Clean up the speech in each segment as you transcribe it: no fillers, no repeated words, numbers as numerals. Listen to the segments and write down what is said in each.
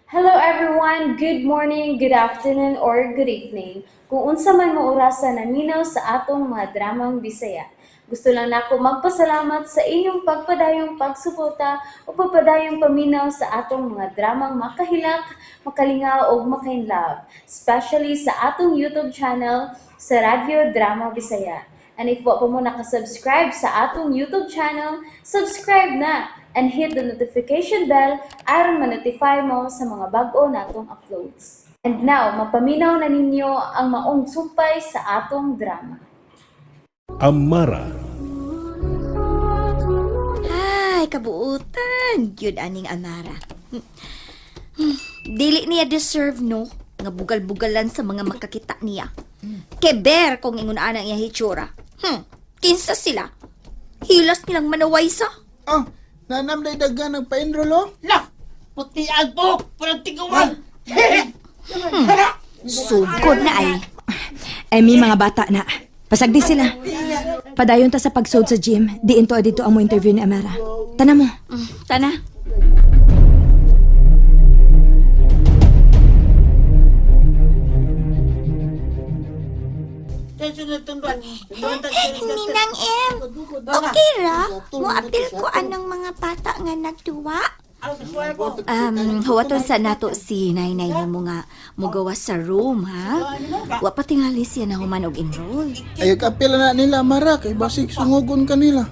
Hello everyone! Good morning, good afternoon, or good evening. Kung unsa man mo orasa naminaw sa atong mga dramang Bisaya. Gusto lang nako magpasalamat sa inyong pagpadayong pagsuporta o pagpadayong paminaw sa atong mga dramang makahilak, makalingaw ug makainlove, especially sa atong YouTube channel sa Radyo Drama Bisaya. And if wa pa mo nakasubscribe sa atong YouTube channel, subscribe na and hit the notification bell aron ma-notify mo sa mga bag-o natong uploads. And now, mapaminaw na ninyo ang maong sumpay sa atong drama. Amara. Ay, kabuutan. Gyud aning Amara. Dili niya deserve, no? Nga bugal-bugalan sa mga makakita niya. Keber kung ingon ang iya hitsura. Kinsa sila? Hilas nilang manaway sa. Oh, nanam day dagan nagpa-enroll oh. La! Puti ang buhok! Parang tiguan! Sugod na ay. Emmy, mga bata na. Pasagdi sila. Padayon ta sa pagsod sa gym. Diin to dito ang mo interview ni Amara. Tana mo. Tana. Ninang M, okay ra? Moapil ko anong mga bata nga nagduwa? Huwaton sa nato si Nainay nimo nga mugawa sa room, ha? Wa pa tingali siya na human og enroll. Ay, kapila na nila Mara kay basig sungugon kanila.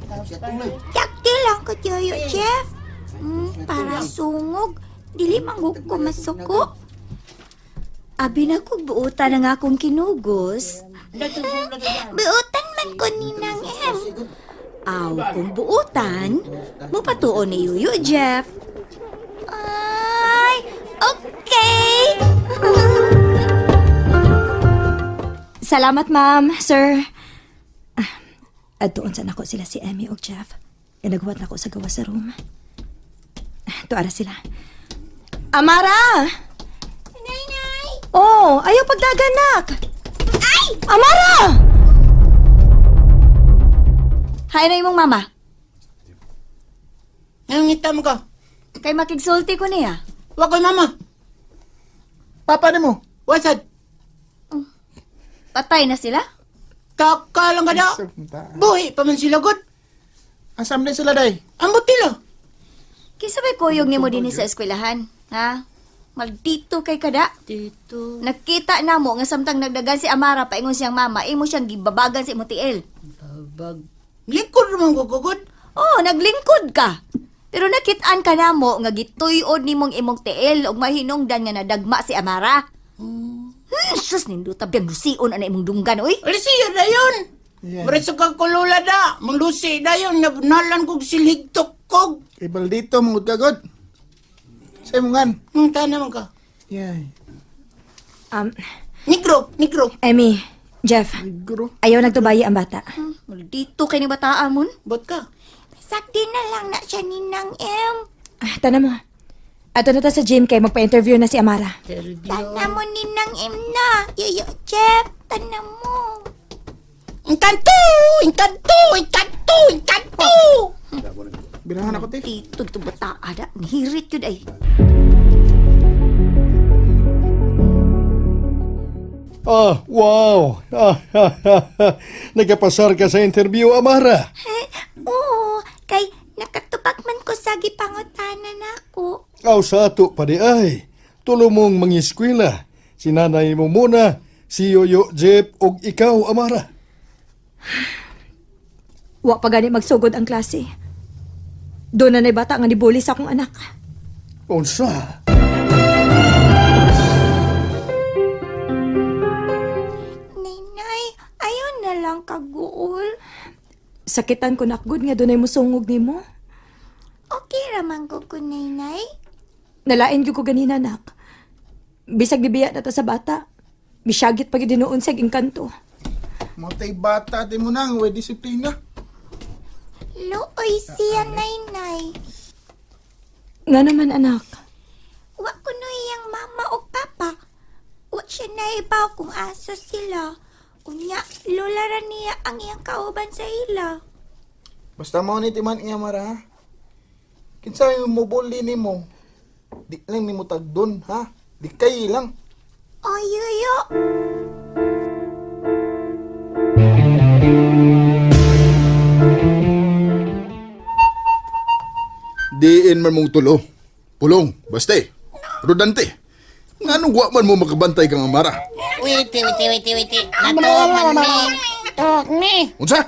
Takti lang ko tiyo, Jeff. Para sungog, dili manggug ko masuko. Abi na kog buutan ang akong kinugos. Buutan man ko Ninang M. Aw, kung buutan, mupatuon ni Yuyo, Jeff. Ay, okay. Salamat, ma'am, sir. Ah, adtuon sa nako sila si Emmy og Jeff. Inagwat nako sa gawa sa room. Ah, tuara sila. Amara! Nay, Oh, ayaw pagdaganak! Ay! Amara! Hay na imong mama. Nangita mo ka. Kay makigsulti ko niya. Wa ko'y mama. Papa nimo. Wasad. Patay na sila? Kakalang ka na. Buhi pa man sila god. Asam din sila day. Ambot nila. Kinsa may kuyog nimo dinhi sa eskwelahan, ha? Maldito kay kada. Dito. Nakita na mo nga samtang nagdagan si Amara paingon siyang mama, imo siyang gibabagan sa imong tiil. Babag. Lingkod naman ko gugod. Oh, naglingkod ka. Pero nakitaan ka namo nga gituyod nimong imong tiil ug mahinungdan nga nadagma si Amara. Sus ninduta biyang lusion ana imong dunggan oy. Alisiya na yun. Yeah. Mara sa kakulula da. Manglusi na yun. Nabunalan kog silhigtok kog. Kay baldito mangud ka god. Sa imongan. Tana man ka. Yay. Negro, negro. Emmy, Jeff, Negro. ayaw nagtubayi ang bata. Maldito kay ni bataa mon. Ba't ka? Sakdi na lang na siya Ninang M. Ah, tana mo. Ato na ta sa gym kay magpa-interview na si Amara. Tana mo Ninang M na. Yoyo, Jeff, tana mo. Engkanto! Engkanto! Engkanto! Engkanto! Birahan ako te. Dito itong bataa da. Nihirit yun ay. Ah, wow! Ah, nagapasar ka sa interview, Amara. Oo, kay nakatubag man ko sa gipangutanan nako. Aw sa ato pa di ay. Tulo mong mangiskwela. Si nanay mo muna, si Yoyo Jeff ug ikaw, Amara. Wa pa gani magsugod ang klase. Doon na na'y bata nga nibuli sa akong anak. Unsa? Ninay, ayaw na lang kaguol. Sakitan ko nakgod nga doon ay musungog nimo. Okay raman ko ko, Ninay. Nalain gyud ko ganina, nak. Bisag gibiya na ta sa bata. Bisyagit pa gyud dinuon sa engkanto. Motay bata ti mo nang we disiplina. Luoy siya, Nainay. Nga naman, anak. Wa ko no iyang mama o papa. Wa siya naibaw kung asa sila. Unya, lola ra niya ang iyang kauban sa ila. Basta mo ni timan niya Mara. Ha? Kinsa may mubuli nimo? Di lang nimo tagdon, ha? Likay lang. Ay, yoyo. Diin man mong tulo. Pulong, baste. Rodante. Nganong wa man mo makabantay kang Amara? Wait, wait, wait, wait. Natuog man mi. Natuog mi. Unsa?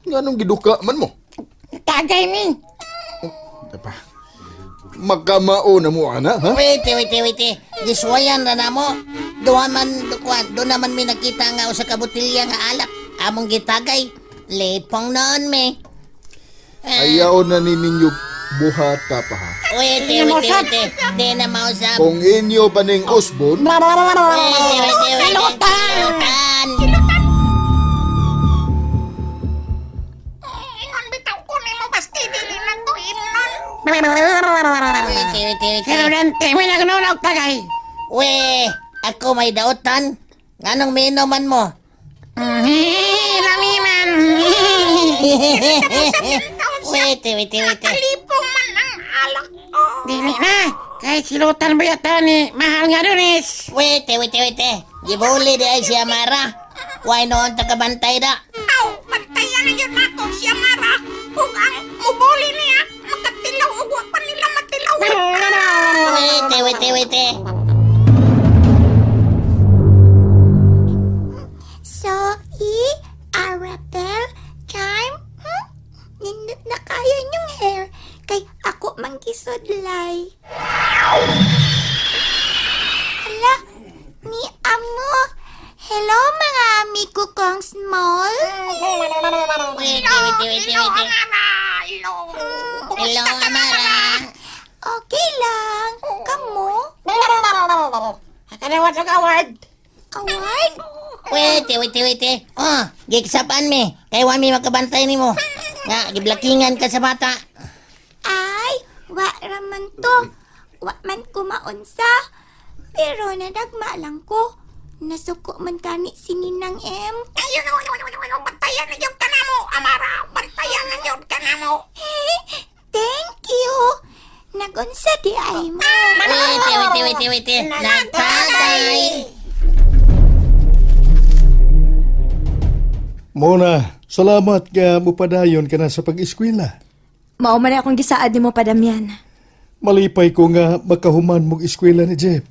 Nganong giduka man mo? Tagay mi. Apa? Makamao na mo ana, ha? Wait, wait, wait. Giswayan na namo. Duha man dukuan, do naman mi nakita nga usa ka botelya nga alak. Among gitagay. Lipong noon mi. Ayaw na ni ninyo buhata pa ha. Wait, wait, wait. Di na mausap. Kung inyo pa ning usbon, Wait, wait, wait. Silutan. Silutan. Ingon bitaw ko nimo basti dili na ko imnon. Wait, wait, wait. Pero dante may nagnunog tagay. We, ako may dautan. Nganong miinuman mo? Lami man. Wait, wait, wait. Kalipong man ang alak. Dili na. Kay silutan ba yata ni Mahal nga Dunis. Wait, wait, wait. Gibuli di ay si Amara. Why noon ta kabantay da? Aw, bantayan na yun ako si Amara. Ug ang mubuli niya, makatilaw ug wa pa nila matilaw. Wait, wait, wait. Sophie, Arabel, Charm, Nindot na kaya niyong hair. Kay ako mangisudlay. Hala, ni amo. Hello mga amigo kong small. Wait, wait, wait, wait. Amara, hello. Hello, Amara. Okay lang. Kamo? Akala og award. Award? Wait, wait, wait. Oh, giksapan mi. Kay wa mi makabantay nimo. Nga, giblakingan ka sa bata. Ay, wa raman to. Wa man ko maunsa. Pero nadagma lang ko. Nasuko man kani si Ninang M. Ay, bantayan na yun ka na mo, Amara. Bantayan na yun ka na mo. Thank you. Nagunsa di ay mo. Wait, wait, wait, wait. Nagtagay. Mona, salamat nga mupadayon ka na sa pag-eskwela. Mao man akong gisaad nimo pa, Damian. Malipay ko nga makahuman mong eskwela ni Jeff.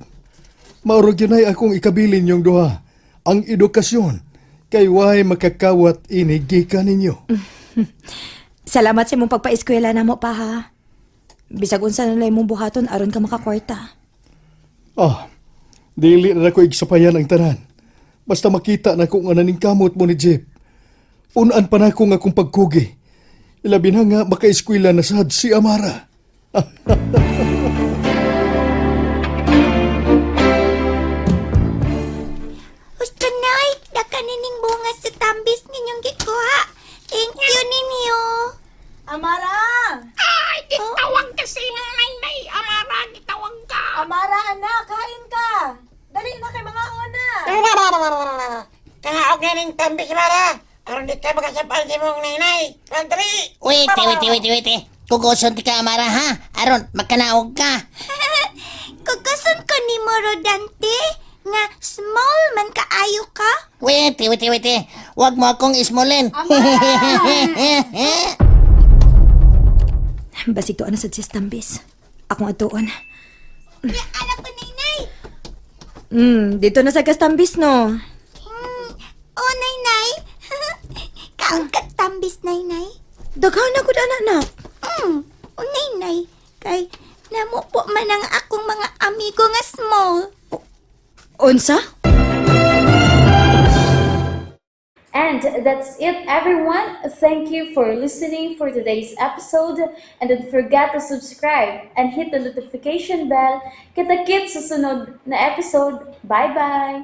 Maurog yun ay akong ikabilin yung duha, ang edukasyon, kay way makakawat ini gikan ninyo. Salamat sa imong pagpaeskwela namo pa ha. Bisag unsa na lang imong buhaton aron ka makakwarta. Ah, dili na ko igsapayan ang tanan. Basta makita na kung ananing kamot mo ni Jeff. Unaan pa na ko nga akong pagkugi. Ilabi na nga makaeskwela na sad si Amara. Gusto nay, dakanining bunga sa tambis ninyong gikuha. Thank you ninyo. Amara! Ay, gitawag ka sa imong nainay, Amara. Gitawag ka. Amara anak, kain ka. Dali na kay mga ona. Kaog na ning tambis, Amara. Aron di ka makasapal sa imong nainay. Pantri. Wait, wait, wait, wait. Kugoson ti ka, Amara, ha? Aron, makanaog ka. Kukusun ko ni Rodante nga small man kaayo ka. Wait, wait, wait. Huwag mo akong ismulin. Basig tuon na sad si Stambis. Akong atuon. Ya, alam ko nainay. Dito na sa Kastambis no. Oh, nainay. Kaon ka tambis nainay. Daghan na gud ana nak. Oh, nainay. Kay namo po man ang akong mga amigo nga small. Unsa? And that's it, everyone. Thank you for listening for today's episode. And don't forget to subscribe and hit the notification bell. Kita-kits sa sunod na episode. Bye-bye!